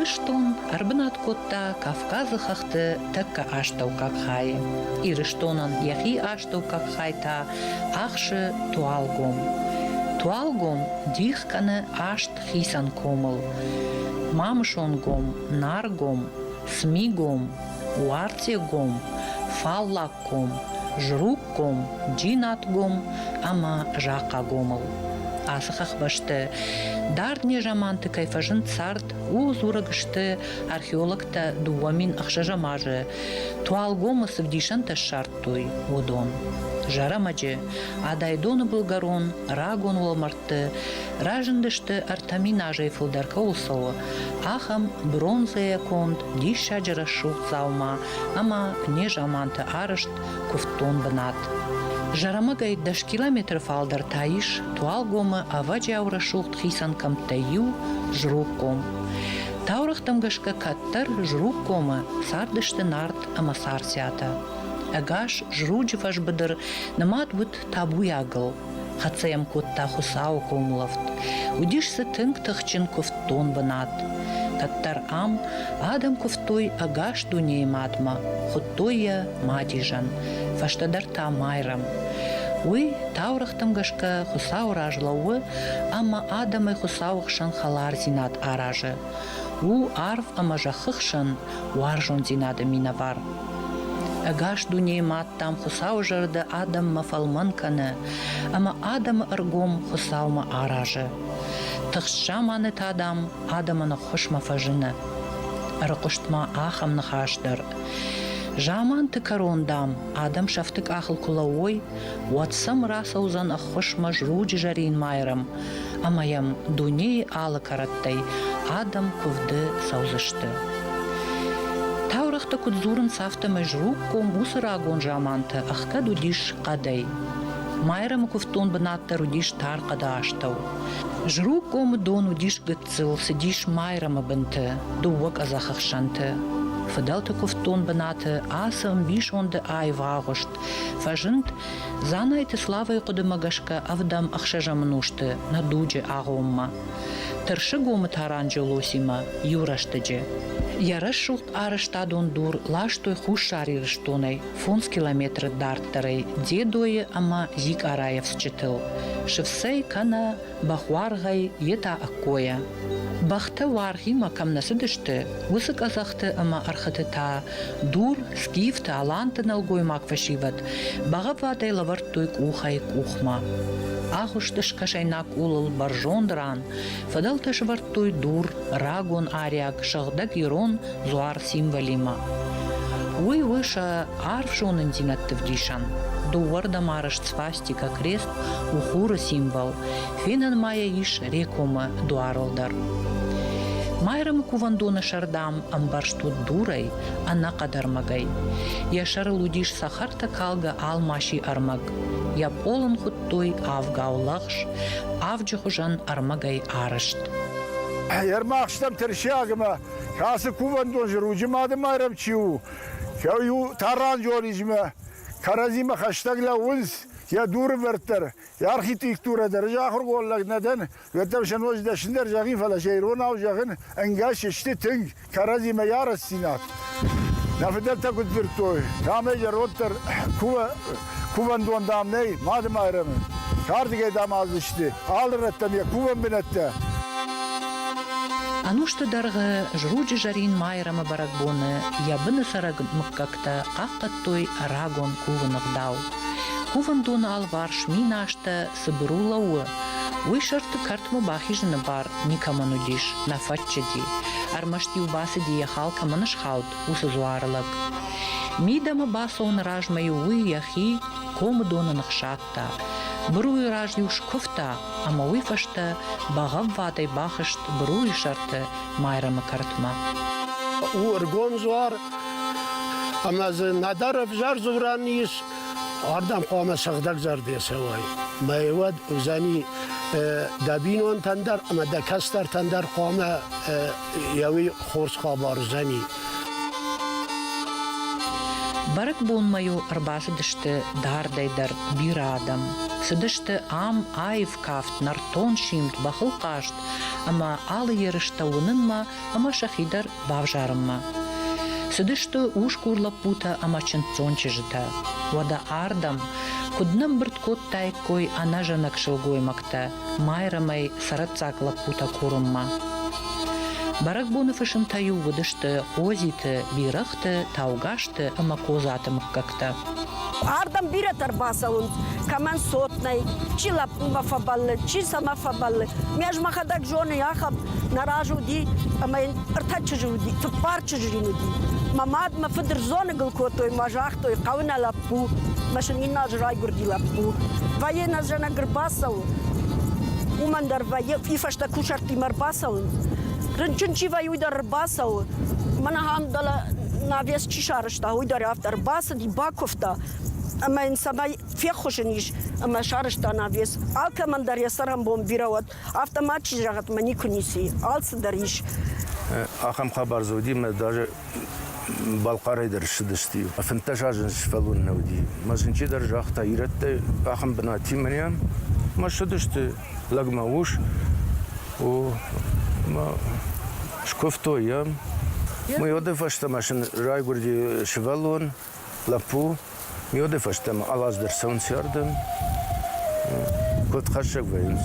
Ирыстон ӕрбынат кодта Кавказы хӕхты тӕккӕ астӕуккаг хайы. Ирыстонӕн йӕхи астӕуккаг хай та ахсы Туалгом. Туалгом дих кӕны аст хицӕн комыл: Мамысонгом, Наргом, Цмигом, Уарцъегом, Фаллагком, Зруггом, Джинатгом ӕмӕ Захъагомыл. Ацы хӕхбӕсты дард незаманты кӕй фӕзынд цард, ууыл дзурӕг сты археологтӕ 2006 азы Туалгомы цы вдисӕнтӕ ссардтой, уыдон. Зӕрӕмӕджы, Адайдоны былгӕрон, рагон уӕлмӕрдты разындысты 3000 азӕй фылдӕр кӕуыл цӕуы, ахӕм бронзӕйӕ конд диссаджы рӕсугъд дзаума ӕмӕ незаманты арӕзт куывддон бынат. Зӕрӕмӕгӕй дӕс километры фалдӕр та ис Туалгомы ӕвӕджиау рӕсугъд хицӕн кӕмттӕй иу Зруггом. Таурӕгътӕм гӕсгӕ кӕддӕр Зруггомы цардысты Нарт ӕмӕ Царциатӕ. Ӕгас Зруджы фӕзбыдыр нымад уыд табуйагыл, хӕццӕ йӕм кодта Хуыцауы комулӕфт. Уыдис дзы тынг тыхджын куывддон бынат. Кӕддӕр ам адӕм куывтой ӕгас дунейы мадмӕ, хуыдтой йӕ Мадизӕн, фӕстӕдӕр та Майрӕм. Уый таурӕгътӕм гӕсгӕ Хуыцауы раз лӕууы ӕмӕ адӕмӕй Хуыцауы хсӕн хӕлардзинад аразы. У арв ӕмӕ зӕххы хсӕн уарзондзинады минӕвар. Ӕгас дунейы мадтӕм Хуыцауы зӕрдӕ адӕммӕ фӕлмӕн кӕны ӕмӕ адӕмы ӕргом Хуыцаумӕ аразы. Тыхст заманы та, дам, адӕмӕн ӕххуысмӕ фӕзыны. Ӕрыхъуыст ма ахӕм ныхас дӕр. Заманты кӕрон, дам, адӕм сӕфты къахыл куы лӕууой, уӕд сӕм рацӕудзӕн ӕххуысмӕ Зруджы зӕрин Майрӕм, ӕмӕ йӕм дунейы алы кӕрӕттӕй адӕм куывды цӕудзысты. Таурӕгътӕ куыд дзурынц, афтӕмӕй Зруггом уыцы рагон заманты ӕхгӕд уыдис хъӕдӕй. Майрӕмы куывддон бынат дӕр уыдис тар хъӕды астӕу. Зруггомы дон уыдис гыццыл, цыдис Майрӕмы бынты, дыууӕ къӕдзӕхы хсӕнты. Фыдӕлты куывддон бынаты ацы ӕмбисонды аив агъуыст фӕзынд Дзанайты Славӕйы хъуыдымӕ гӕсгӕ ӕвдӕм ӕхсӕзӕм ӕнусты нӕ дуджы агъоммӕ. Тырсыгомы Таранджелосимӕ иу рӕстӕджы. Йӕ рӕсугъд арӕзтадон дур ластой Хуссар Ирыстонӕй фондз километры дарддӕрӕй Дедойы ӕмӕ Зикъарайы ӕфцджытыл, сыфцӕй кӕнӕ бӕхуаргъӕй, йе та ӕккойӕ. Бӕхтӕ уаргъимӕ кӕм нӕ цыдысты, уыцы къӕдзӕхты ӕмӕ ӕрхыты та дур, скифты, аланты нӕлгоймаг фӕсивӕд бӕгъӕввадӕй лӕвӕрдтой къухӕй къухмӕ. Агъуысты скӕсӕйнаг къулыл бӕрзонд ран фыдӕлтӕ сӕвӕрдтой дур, рагон ариаг, сыгъдӕг ирон дзуар символимӕ. Уый у сӕ арф зонындзинӕдты вдисӕн. Дыууӕрдӕм арӕзт свастикӕ крест у хуры символ, фенӕн ма йӕ ис Рекомы дуарыл дӕр. Майрӕмы кувӕндоны сӕрдам ӕмбӕрзт уыд дурӕй, ӕнӕхъӕдӕрмӕгӕй. Йӕ сӕрыл уыдис цӕхӕртӕ калгӕ алмаси ӕрмӕг. Йӕ пъол ын хуыдтой авгау лӕгъз, авджы хуызӕн ӕрмӕгӕй арӕзт. Ӕрмахстӕм тырсиагмӕ кӕцы кувӕндон Зруджы Мады Майрӕм чи у, иу Таранджоризмӕ кӕрӕдзимӕ хӕстӕг лӕууынц, йӕ дурывӕрд дӕр, йӕ архитектурӕ дӕр. Ӕз ахуыргонд лӕг нӕ дӕн, уӕддӕр сӕ ноджы дӕсныдӕр зӕгъин, фӕлӕ сӕ иронау зӕгъын, ӕнгӕс сты тынг, кӕрӕдзимӕ ярӕстдзинад. Нӕ фыдӕлтӕ куыд дзырдтой, цӕмӕй зӕронддӕр кувӕндон, дам, нӕй Мады Майрӕмы. Кардыгӕй, дам, аздзысты алы рӕттӕм йӕ кувӕн бынӕттӕ. Ӕнусты дӕргъы Зруджы зӕрин Майрӕмы бӕрӕгбоны йӕ быны цӕрӕг мыггӕгтӕ хъахъхъӕдтой рагон кувыны гъдау. Кувӕндоны алыварс миназтӕ цы быру лӕууы, уый сӕрты кӕртмӕ бахизыны бар никӕмӕн уыдис, нӕ фӕччыди. Ӕрмӕст-иу бацыди йӕ хал кӕмӕн схауд, уыцы дзуары лӕг. Мидӕмӕ бацӕуыны размӕ-иу уый йӕхи комы доны ныхсадта, быруйы раз-иу скуывта ӕмӕ уый фӕстӕ бӕгъӕввадӕй бахызт быруйы сӕрты Майрӕмы кӕртмӕ. У ӕргом дзуар, ӕмӕ дзы нӕдӕр ӕвзӕр дзурӕн ис, ардӕм хъуамӕ сыгъдӕгзӕрдӕ цӕуай. Мӕ уӕд уыдзӕни дӕ бинонтӕн дӕр ӕмӕ дӕ кӕстӕртӕн дӕр хъуамӕ йӕ уый хорз хабар уыдзӕни. Бӕрӕгбонмӕ-иу ӕрбацыдысты дардӕй дӕр бирӕ адӕм. Цыдысты ам аив кафт, нӕртон симд, бӕхыл хъазт ӕмӕ алы ерыстӕ уынынмӕ ӕмӕ сӕхи дӕр бавзарынмӕ. Цыдысты усгур лӕппутӕ ӕмӕ чындздзон чызджытӕ. Уӕдӕ ардӕм куыд нымбырд кодтаиккой ӕнӕзӕнӕг сылгоймӕгтӕ Майрӕмӕй цӕрӕццаг лӕппутӕ курынмӕ. Бӕрӕгбоны фысымтӕ-иу уыдысты Хъозиты, Бирӕгъты, Таугазты ӕмӕ Козаты мыггӕгтӕ. Ардӕм бирӕтӕ ӕрбацӕуынц, кӕмӕн цот нӕй, чи лӕппумӕ фӕбӕллы, чи цӕмӕ фӕбӕллы. Ме ӕз мӕхӕдӕг зонын, ахӕм нӕ разы уыди ӕмӕ йын ӕртӕ чызджы уыди, цыппар чызджы йын уыди. Мӕ мад, мӕ фыд ӕрзоныгыл кодтой мӕ загътой, хъӕуы нӕ лӕппу. Мӕ сын иннӕ аз райгуырди лӕппу. Вӕййы нӕ зӕнӕг ӕрбацӕуы, уымӕн дӕр вӕййы, уый фӕстӕ кусӕрттимӕ ӕрбацӕуынц. Рынчын чи вӕййы, уый дӕр ӕрбацӕуы. Мӕнӕ ахӕм дӕлӕ навес чи сарӕзта, уый дӕр афтӕ ӕрбацыди, бакуывта ӕмӕ йын цӕмӕй феххуыс ын ис ӕмӕ сарӕзта навес. Алкӕмӕн дӕр йӕ цӕрӕнбон бирӕ уӕд, афтӕ ма чи зӕгъӕд, мӕ никуы ницы и, алцыдӕр ис. Ахӕм хабар дзы уыди, мӕ даже Балхъарӕй дӕр ссыдысты. 15 азы сывӕллон нӕ уыди. Мӕ сын чидӕр загъта, ирӕттӕ ахӕм бынатимӕ нӕ мӕ ссыдысты лӕгмӕ ус. О, мӕ скуывтой йӕм. Мӕ уӕды фӕстӕмӕ сын райгуырди сывӕллон, лӕппу. Ме уӕды фӕстӕмӕ алаз дӕр цӕуынц ардӕм. Куыд хӕссӕг вӕййынц.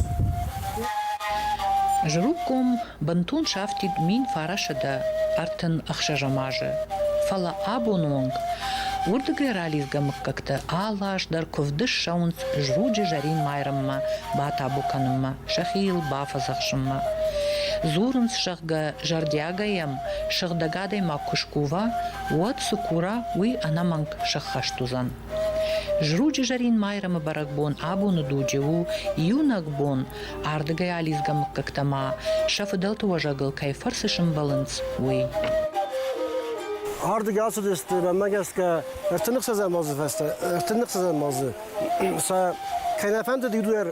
Зруггом бынтон сафтид 1936 азы, фӕлӕ абоны онг уырдыгӕй ралидзгӕ мыггӕгтӕ алы аз дӕр куывды ссӕуынц Зруджы Зӕрин Майрӕммӕ батабу кӕнынмӕ, сӕхи йыл бафӕдзӕхсынмӕ. Дзурынц, зӕгъгӕ, зӕрдиагӕй йӕм сыгъдӕг адӕймаг куы скува, уӕд цы кура, уый ӕнӕмӕнг сӕххӕст уыдзӕн. Зруджы Зӕрин Майрӕмы бӕрӕгбон абоны дуджы у иунӕг бон, ардыгӕй алидзгӕ мыггӕгтӕ ма сӕ фыдӕлты уӕзӕгыл кӕй фӕрцы сӕмбӕлынц, уый. Ардыг ацыдысты, мӕнмӕ гӕсгӕ, ӕртын ӕхсӕзӕм азы фӕстӕ, ӕртын ӕхсӕзӕм азы сӕ кӕй нӕ фӕндыд, уыдон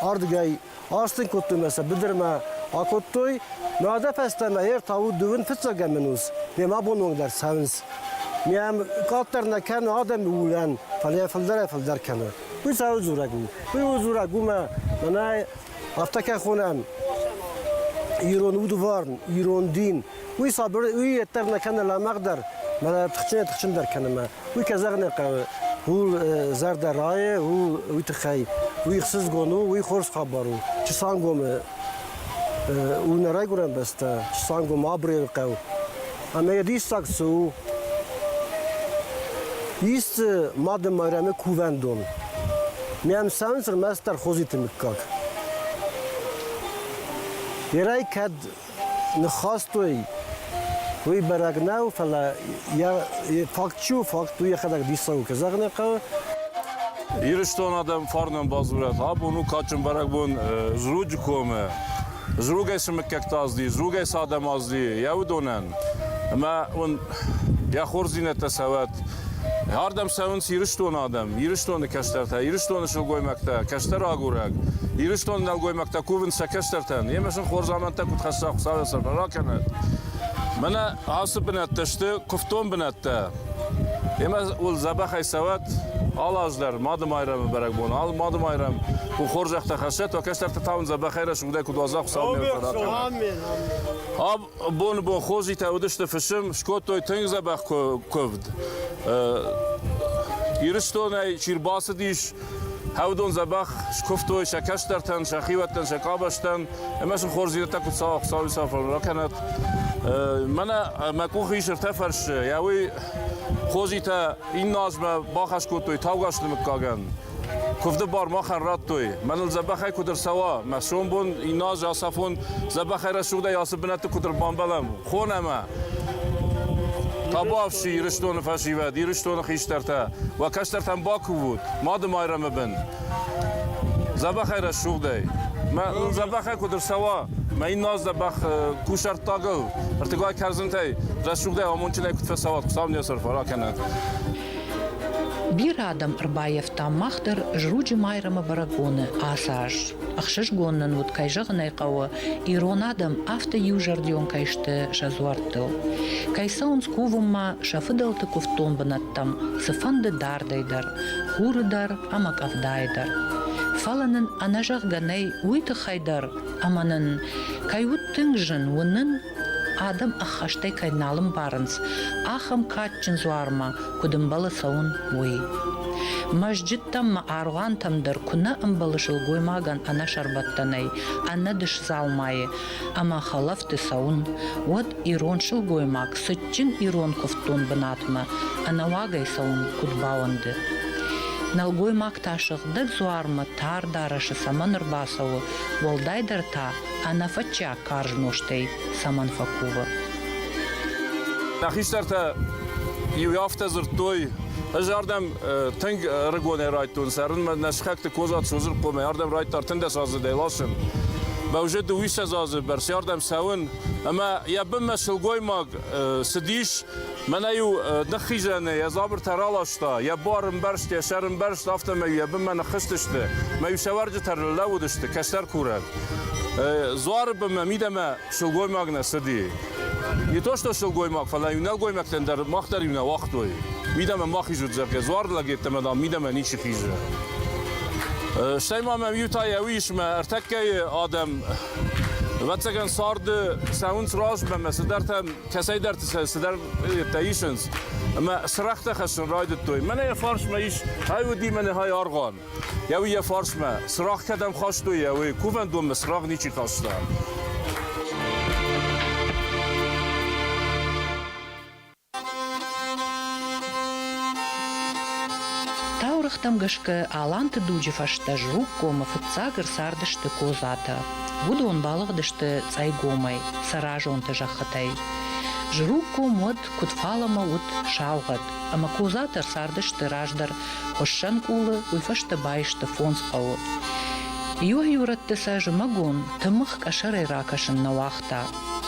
ардыгӕй астын кодтой мӕ сӕ быдырмӕ акодтой. Мӕ фӕстӕмӕ ӕртауы дыууын фыццӕгӕм ӕнус, ме ма абоны онг дӕр цӕуынц. Ме ам къаддӕр нӕ кӕны адӕмы улӕн, фӕлӕ фылдӕрӕй-фылдӕр кӕны. Уый цӕуыл дзурӕг у? Уый у дзурӕг уымӕ, мӕнӕ афтӕ кӕй хонӕм ирон удварн, ирон дин, уый сабыр, уый йеддӕр нӕ кӕны лӕмӕгъдӕр, мӕнӕ тыхджынӕй-тыхджындӕр кӕны мӕ. Уый кӕй зӕгъын ӕй хъӕуы, ууыл зӕрдӕ райы, ууыл уый тыххӕй уый ӕхсызгон у, уый хорз хабар у. Чысангомы у нӕ райгуырӕн бӕстӕ, Чысангом Абрелы хъӕу. Ӕмӕ йӕ диссаг цы у? Ис дзы Мады Майрӕмы кувӕндон. Мӕм цӕуынц ӕрмӕстдӕр Хозиты мыггаг. Ерӕй кӕд ныххастой, уый бӕрӕг нӕу, фӕлӕ йӕ факт чи у, факт у йӕхӕдӕг диссаг у, кӕй зӕгъын ӕй хъӕуы. Ирыстон адӕм фарнӕн бадзурӕт. Абон у кадджын бӕрӕгбон Зруджы комы. Зругӕй цы мыггӕгтӕ азди, Зругӕй цы адӕм азди, йӕ уыдонӕн. Ӕмӕ уын йӕ хорздзинӕдтӕ цӕуӕт. Ардӕм цӕуынц Ирыстоны адӕм, Ирыстоны кӕстӕртӕ, Ирыстоны сылгоймӕгтӕ, кӕстӕр агурӕг. Ирыстоны нӕлгоймӕгтӕ кувынц сӕ кӕстӕртӕн. Емӕ сын хорз амӕндтӕ куыд хӕсса, Хуыцау сӕ ракӕнӕд. Мӕнӕ ацы бынӕттӕ сты куывддон бынӕттӕ. Емӕ уыл дзӕбӕхӕй цӕуӕт алы аз дӕр Мады Майрӕмы бӕрӕгбон, алы Мады Майрӕм у хорзӕхтӕ хӕссӕт, уӕ кӕстӕртӕ та уын дзӕбӕхӕй рӕсугъдӕй куыд уадза, Хуыцау не ракӕнӕд. Абоны бон Хозитӕ уыдысты фысым, скодтой тынг дзӕбӕх куывд. Ирыстонӕй чи рбацыдис, хӕвдон дзӕбӕх скуывтой сӕ кӕстӕртӕн, сӕ хиуӕттӕн, сӕ къабӕзтӕн. Ӕмӕ сын хорздзинӕдтӕ куыд цӕуа, Хуыцауы сафар ракӕнӕт. Мӕнӕ мӕ къухы ис ӕртӕ фӕрсчы. Йӕ уый Хозитӕ иннӕ азмӕ бахӕс кодтой Таугазты мыггагӕн. Куывды бар махӕн радтой. Мӕныл дзӕбӕхӕй куыд ӕрцӕуа, мӕ сомбон иннӕ аз ацафон дзӕбӕхӕй рӕсугъдӕй ацы бынӕтты куыд ӕрбамбӕлӕм, хон ӕмӕ табуафси Ирыстоны фӕсивӕд, Ирыстоны хистӕртӕ, уӕ кӕстӕртӕн бакувут Мады Майрӕмы бын. Дзӕбӕхӕй рӕсугъдӕй. Мӕ дзӕбӕхӕй куыд ӕрцӕуа, мӕ иннӕ аз дзӕбӕх кусӕрттагыл, ӕртыгай кӕрдзынтӕй рӕсугъдӕй амондджынӕй куыд фӕцӕуат, Хуыцау не сӕрфа ракӕнӕд. Бирӕ адӕм ӕрбаййӕфтам мах дӕр Зруджы Майрӕмы бӕрӕгбоны ацы аз. Ӕхсызгон нын уыд, кӕй зӕгъын ӕй хъӕуы, ирон адӕм афтӕ иузӕрдион кӕй сты сӕ дзуӕрттыл. Кӕй цӕуынц кувынмӕ сӕ фыдӕлты куывддон бынӕттӕм цыфӕнды дардӕй дӕр, хуры дӕр ӕмӕ къӕвдайы дӕр. Фӕлӕ нын ӕнӕзӕгъгӕ нӕй уый тыххӕй дӕр, ӕмӕ нын кӕй уыд тынг зын уынын, адӕм ӕххӕстӕй кӕй нал ӕмбарынц, ахӕм кадджын дзуармӕ куыд ӕмбӕлы цӕуын, уый. Мӕзджыттӕм ма аргъуантӕм дӕр куы нӕ ӕмбӕлы сылгоймагӕн ӕнӕсӕрбӕттӕнӕй, ӕнӕдысдзаумайы ӕмӕ хӕлӕфты цӕуын, уӕд ирон сылгоймаг цытджын ирон куывддон бынатмӕ ӕнӕуагӕй цӕуын куыд бауӕнды? Нӕлгоймаг та сыгъдӕг дзуармӕ тар дарӕсы цӕмӕн ӕрбацӕуы, уӕлдайдӕр та ӕнӕфӕтчиаг карз нозтӕй цӕмӕн фӕкувы? Нӕ хистӕртӕ иу афтӕ дзырдтой, ӕз ардӕм тынг ӕрыгонӕй райдтон цӕрынмӕ, нӕ сыхӕгты Козаты Созырхъомӕ ардӕм райдта 13 аздзыдӕй ласын. Бӕузе дыууиссӕдз азы бӕрц ардӕм цӕуын, ӕмӕ йӕ бынмӕ сылгоймаг цыдис, мӕнӕ-иу ныххизӕны йӕ дзабыртӕ раласта, йӕ буар ӕмбӕрзт, йӕ сӕр ӕмбӕрзт, афтӕмӕй йӕ бынмӕ ныххызтысты, мӕ-иу сӕ уӕрджытӕ рлӕууыдысты кӕстӕр курӕг. Дзуары бынмӕ мидӕмӕ сылгоймаг нӕ цыди. Не то что сылгоймаг, фӕлӕ иу нӕлгоймӕгтӕн дӕр мах дӕр-иу нӕ уагътой. Мидӕмӕ ма хизут, зӕгъгӕ, дзуар лӕг йеддӕмӕ, дам, мидӕмӕ ничи хизы. Стӕй ма мӕм иу та йӕ уый ис, мӕ ӕртӕккӕйы адӕм, ӕвӕццӕгӕн, царды цӕуынц размӕ, мӕ цыдӕртӕ, кӕцӕйдӕрты сӕ цыдӕртӕ исынц. Ӕмӕ цырӕгътӕ хӕссын райдыдтой. Мӕнӕ йӕ фарсмӕ ис, ай уыди мӕнӕ хай аргъуан. Йӕ уый йӕ фарсмӕ, цырагъ кӕдӕм хастой, йӕ уый кувӕндонмӕ цырагъ ничи хаста. Таурӕгътӕм гӕсгӕ Аланты дуджы фӕстӕ Зруггомы фыццаг ӕрцардысты Козатӕ. Уыдон балыгъдысты Цъӕйгомӕй, Цӕразонты зӕххытӕй. Зруггом уӕд куыд фалӕмӕ уыд саугъӕд, ӕмӕ Козатӕ ӕрцардысты раздӕр Хуыссӕн къулы, уый фӕстӕ баисты фондз хъӕуы. Иуӕй-иу рӕтты сӕ зымӕгон тымыгъ къӕсӕрӕй ракӕсын нӕ уагъта.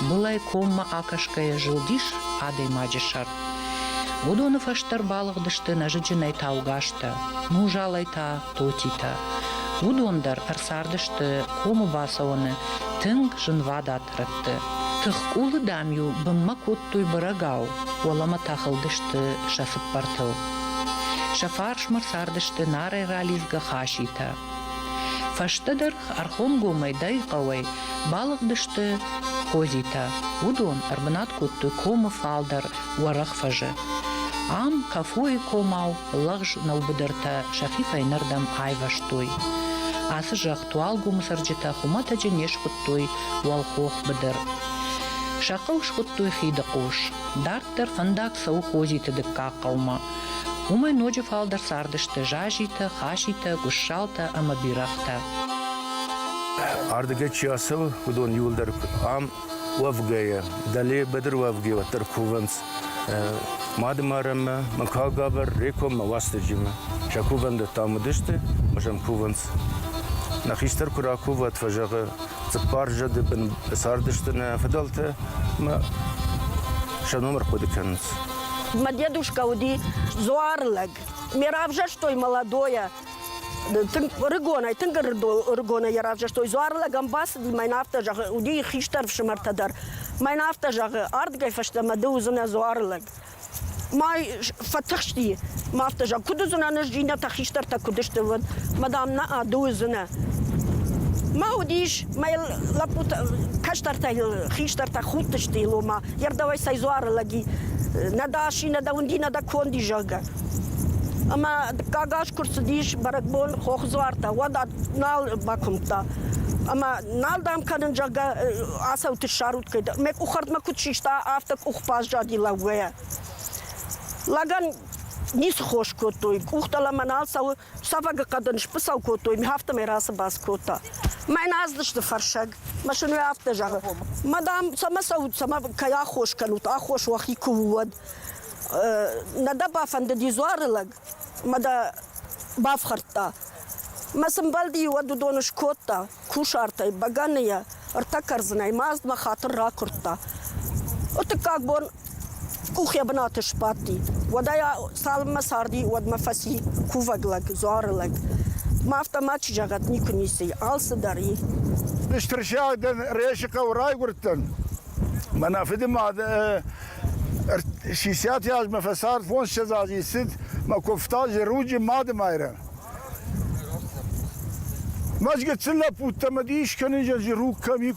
Былӕй коммӕ акӕсгӕйӕ зылдис адӕймаджы сӕр. Уыдоны фӕстӕ ӕрбалыгъдысты нӕзыджынӕй таугазтӕ, нузалӕй та тотитӕ. Уыдон дӕр ӕрцардысты комы бацӕуӕны тынг зынвадат рӕтты. Тыхкъулы, дам-иу бынмӕ кодтой бырӕгау, уӕлӕмӕ та хылдысты сӕ цыппӕртыл. Сӕ фарсмӕ цардысты Нарӕй ралидзгӕ хаситӕ. Фӕстӕдӕр Ӕрхонгомӕй Дӕйыхъӕуӕй балыгъдысты Хозитӕ. Уыдон ӕрбынат кодтой комы фалдӕр уӕрӕх фӕзы. Ам Кӕфойы комау лӕгъз нӕубыдыртӕ сӕхи фӕйнӕрдӕм айвӕзтой. Ацы зӕхх Туалгомы цӕрджытӕ хуымӕтӕджы не схуыдтой уӕлхох быдыр. Сӕ хъӕу схуыдтой Хидыхъус. Дарддӕр фӕндаг цӕуы Хозиты дыккаг хъӕумӕ. Уымӕй ноджы фалдӕр цардысты Жажитӕ, Хаситӕ, Гуыссалтӕ ӕмӕ бирӕгътӕ. Ардыгӕй чи ацӕуы, уыдон иуылдӕр ам уӕвгӕйӕ, дӕле быдыр уӕвгӕ уӕддӕр кувынц Мады Майрӕммӕ, Мыкалгабыр, Рекоммӕ, Уастырджимӕ. Сӕ кувӕндӕттӕ ам уыдысты ӕмӕ сӕм кувынц. Нӕ хистӕр куы ракувӕд, фӕзӕгъы, цыппар зӕды бын цардысты нӕ фыдӕлтӕ ӕмӕ сӕ ном ӕрхъуыды кӕнынц. Мӕ дедушка уыди дзуарлӕг. Ме равзӕрстой молодойӕ. Тынг ӕрыгонӕй, тынг ӕрыгонӕй йӕ равзӕрстой. Дзуарлӕг ӕм бацыди, мӕн афтӕ зӕгъы, уыди хистӕр ӕфсымӕртӕ дӕр. Мӕн афтӕ зӕгъы, ардыгӕй фӕстӕмӕ ды уыдзынӕ дзуарлӕг. Ма фӕтыхсти, ма афтӕ зӕгъ, куыд уыдзынӕн ӕз, иннӕтӕ хистӕртӕ куыд сты, уӕд, мадам, нӕ, ды уыдзынӕ. Ма уыдис, мӕ лӕппутӕ, кӕстӕртӕ йыл, хистӕртӕ худтысты йыл, ома, йе рдӕуӕй цӕй дзуары лӕги, нӕ дӕ аси, нӕ дӕ уынди, нӕ дӕ конди, зӕгъгӕ. Ӕмӕ дыккаг аз куы рцыдис бӕрӕгбон хохдзуартӕ, уӕд нал бакуымдта. Ӕмӕ нал дам кӕнын, зӕгъгӕ, ацӕут ссарут кӕй. Мӕ къух хӕрдмӕ куыд систа, афтӕ къух баззади лӕугӕйӕ. Лӕгӕн ницы хос кодтой, къух дӕлӕмӕ нал цӕуы, цӕвӕгы хъӕдын сбыцӕу кодтой, афтӕмӕй рацыбӕц кодта. Мӕн аздысты фӕрсӕг, мӕ сын уый афтӕ зӕгъы, мадам, цӕмӕ цӕут, цӕмӕ кӕй аххос кӕнут, аххос уӕхи куы у, уӕд. Нӕ дӕ бафӕндыди дзуары лӕг, мӕ дӕ бафхӕрдта. Мӕ цы мбӕлди, уӕд уыдон скодта кусартӕй, бӕгӕныйӕ, ӕртӕ кӕрдзынӕй маздмӕ хатыр ракуырдта. Ӕртыккаг бон Къух йӕ бынаты сбадти. Уӕдӕй цалынмӕ царди, уӕдмӕ фӕци кувӕг лӕг, дзуары лӕг. Ма афтӕ мачи зӕгъӕд, никуы ницы и, алцыдӕр и. Стыр сиаг дӕн, Ресы хъӕуы райгуырдтӕн. Мӕнӕ фыды мад сисӕты азмӕ фӕцард, фондзыссӕдз азы цыд, мӕ куывта Зеруджы Мады Майрӕм. Мӕз гыццыл лӕппутӕ мӕ дис кӕнын Зеруг кӕм и,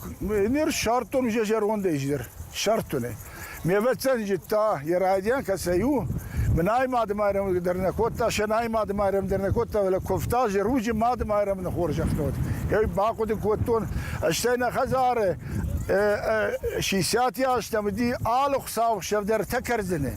ныр ссардтон уже зӕрондӕй дӕр, ссардтон ӕй. Ме вӕццӕн зыдта, йӕ райдиан кӕцӕй у, Мынайы Мады Майрӕм дӕр нӕ кодта, Сӕнайы Мады Майрӕм дӕр нӕ кодта, фӕлӕ куывта Зеруджы Мады Майрӕмы хорзӕх нӕ уыд. Ей бахъуыды кодтон, стӕй нӕ хӕдзары сисӕти азтӕм уыди алы хуыцаухсӕв дӕр ӕртӕ кӕрдзыны.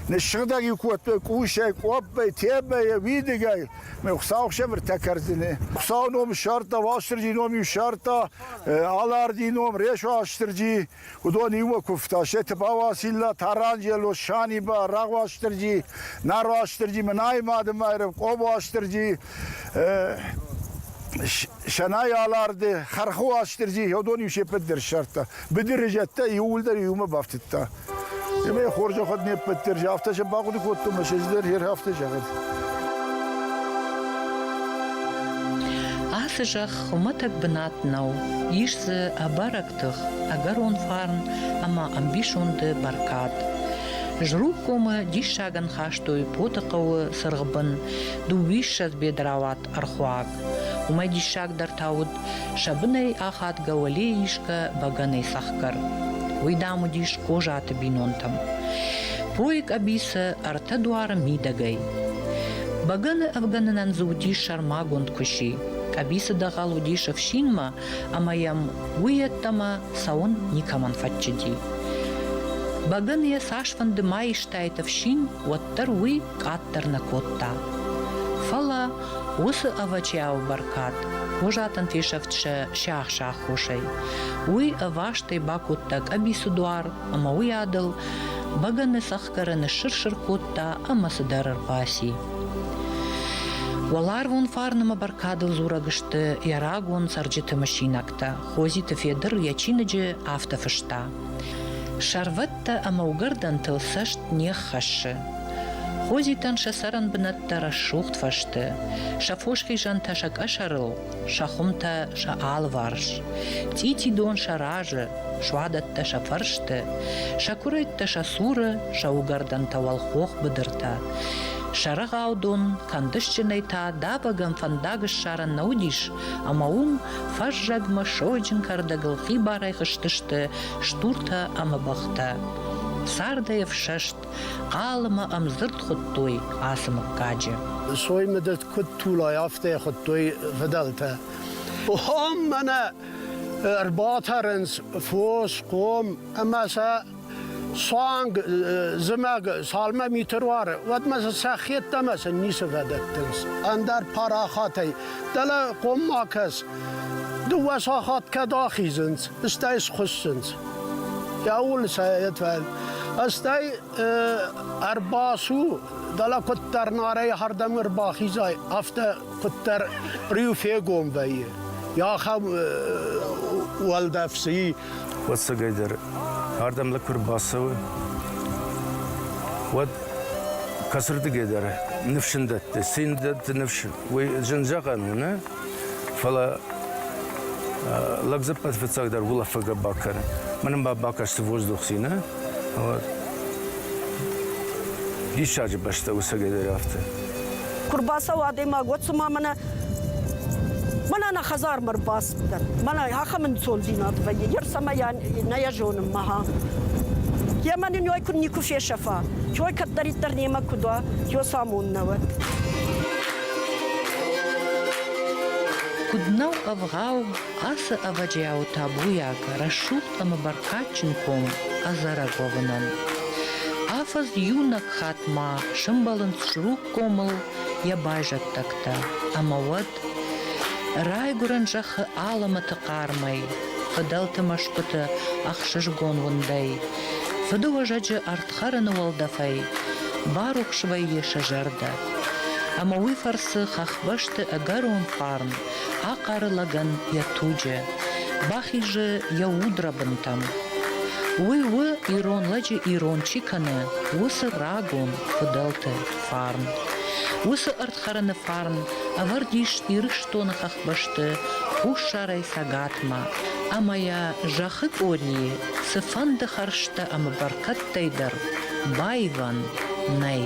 Ныссыгъдӕг-иу кодтой къусӕй, къоппӕй, тебӕйӕ, уидыгӕй. Мӕ хуыцаухсӕв ӕртӕ кӕрдзыны. Хуыцауы ном ссардта, Уастырджийы ном-иу ссардта, Алардийы ном, Ресо Уастырджи. Уыдон иумӕ куывта сӕ Тыбауацилла, Таранджело, Саниба, Рагъуастырджи, Наруастырджи, Мынайы Мады Майрӕм, Къобуастырджи, Сӕнайы Аларды, Хӕрхы Уастырджи, уыдон-иу се ппӕт дӕр ссардта. Быдыры зӕдтӕ иууылдӕр иумӕ бафтыдта. Ӕмӕ хорзӕхуыд не ппӕт дӕр афтӕ сӕ бахъуыды кодтон, ӕмӕ сӕ дӕр афтӕ зӕгъӕд. Ацы зӕхх хуымӕтӕг бынат нӕу, ис дзы ӕбӕрӕг тых, ӕгӕрон фарн ӕмӕ ӕмбисонды бӕркад. Зруггомы диссагӕн хастой Поты хъӕуы цыргъбын дыууиссӕдз бедрауат ӕрхуаг. Уымӕй диссагдӕр та уыд, сӕ бынӕй ахадгӕ уӕлейы исгӕ бӕгӕныйы цӕхгӕр. Уый, дам, уыдис Козаты бинонтӕм. Пойы къӕбицы ӕртӕ дуары мидӕгӕй. Бӕгӕны ӕвгӕнынӕн дзы уыдис сӕрмагонд куыси. Къӕбицы дӕгъӕл уыдис ӕфсинмӕ, ӕмӕ йӕм уый йеддӕмӕ цӕуын никӕмӕн фӕтчыди. Бӕгӕныйӕ цасфӕнды ма истаид ӕфсин, уӕддӕр уый къаддӕр нӕ кодта. Фӕлӕ уыцы ӕвӕджиауы бӕркад Козатӕн фесӕфт сӕ сиахсы аххосӕй. Уый ӕвастӕй бакодта къӕбицы дуар ӕмӕ уый адыл бӕгӕны цӕхгӕры ныссыр-сыр кодта ӕмӕ цыдӕр ӕрбаци. Уӕларвон фарн ӕмӕ бӕркадыл дзурӕг сты йӕ рагон цӕрджыты мысинӕгтӕ. Хозиты Федыр йӕ чиныджы афтӕ фыста: Сӕрвӕттӕ ӕмӕ уыгӕрдӕнтыл цӕст не ххӕссы. Хозитӕн сӕ цӕрӕнбынӕттӕ рӕсугъд фӕсты, сӕ фосхизӕнтӕ сӕ къӕсӕрыл, сӕ хуымтӕ сӕ алыварс. Цъитидон сӕ разы, суадӕттӕ сӕ фӕрсты, сӕ куырӕйттӕ сӕ цуры, сӕ уыгӕрдӕнтӕ уӕлхох быдыртӕ. Сӕ рӕгъаудон кӕндысджынӕй та давӕгӕн фӕндаг ссарӕн нӕ уыдис, ӕмӕ уым фӕззӕгмӕ сойджын кӕрдӕгыл хибарӕй хызтысты стуртӕ ӕмӕ бӕхтӕ. Цардӕй ӕфсӕст, хъал ӕмӕ ӕмдзырд хуыдтой ацы мыггаджы. Сой мыдыд куыд тулай, афтӕ хуыдтой фыдӕлтӕ. Ом мӕнӕ ӕрбатӕрынц фос, хъом ӕмӕ сӕ суанг зымӕг цалмӕ мит ӕруары, уӕдмӕ сӕ сӕ хеттӕмӕ сын ницы фӕдӕттынц. Ӕндӕр парахатӕй дӕлӕ хъом ма кӕс, дыууӕ сахат кӕд ахизынц, стӕй схуыссынц. Ӕуыл сӕ Стӕй ӕрбацу, дӕлӕ куыддӕр Нарӕй хӕрдӕм ӕрбахизай, афтӕ куыддӕр риу фегом вӕййы. Ахӕм уӕлдӕф цы и. Ӕцӕгӕйдӕр, ардӕм лӕг куы рбацӕуы, уӕд кӕцырдыгӕй дӕр ныфс ын дӕтты. Цы йын дӕтты ныфс, уый зын зӕгъӕн у, нӕ? Фӕлӕ лӕг дзы ӕппӕт фыццагдӕр улӕфгӕ бакӕны. Мӕнӕн ба бакасты воздух ци, нӕ? Диссаджы бӕстӕ у цӕгӕйдӕр афтӕ. Куы рбацӕуа адӕймаг, уӕд цыма мӕнӕ мӕнӕ нӕ хӕдзармӕ ӕрбацыдтӕн. Мӕнӕ ахӕм ӕнцондзинад вӕййы, йе рцӕмӕ нӕ йӕ зонын мӕ. Йемӕ нын ой куыд никуы фесӕфа, ой кӕддӕриддӕр немӕ куыд уа, ой самон нӕ уӕд. Куыд нӕу ӕвгъау ацы ӕвӕджиауы табуйаг, рӕсугъд ӕмӕ бӕркадджын ком ӕдзӕрӕг уӕвынӕн. Афӕдз иунӕг хатт ма сӕмбӕлынц Зруггомыл йӕ байзӕддӕгтӕ, ӕмӕ уӕд райгуырӕн зӕххы алӕмӕты хъармӕй, фыдӕлты мӕсгуыты ӕхсызгон уындӕй, фыдыуӕзӕджы ӕрдхӕрӕны уӕлдӕфӕй барухс вӕййы сӕ зӕрдӕ. Ӕмӕ уый фӕрцы хӕхбӕсты ӕгӕрон фарн ахъары лӕгӕн йӕ туджы, бахизы йӕ удрӕбынтӕм. Уый у, ирон лӕджы ирон чи кӕны, уыцы рагон фыдӕлты фарн. Уыцы ӕрдхӕрӕны фарн ӕвӕрд ис Ирыстоны хӕхбӕсты хуссарӕй цӕгатмӕ, ӕмӕ йӕ зӕххы къорийы цыфӕнды хӕрзтӕ ӕмӕ бӕркӕдтӕй дӕр баивӕн нӕй.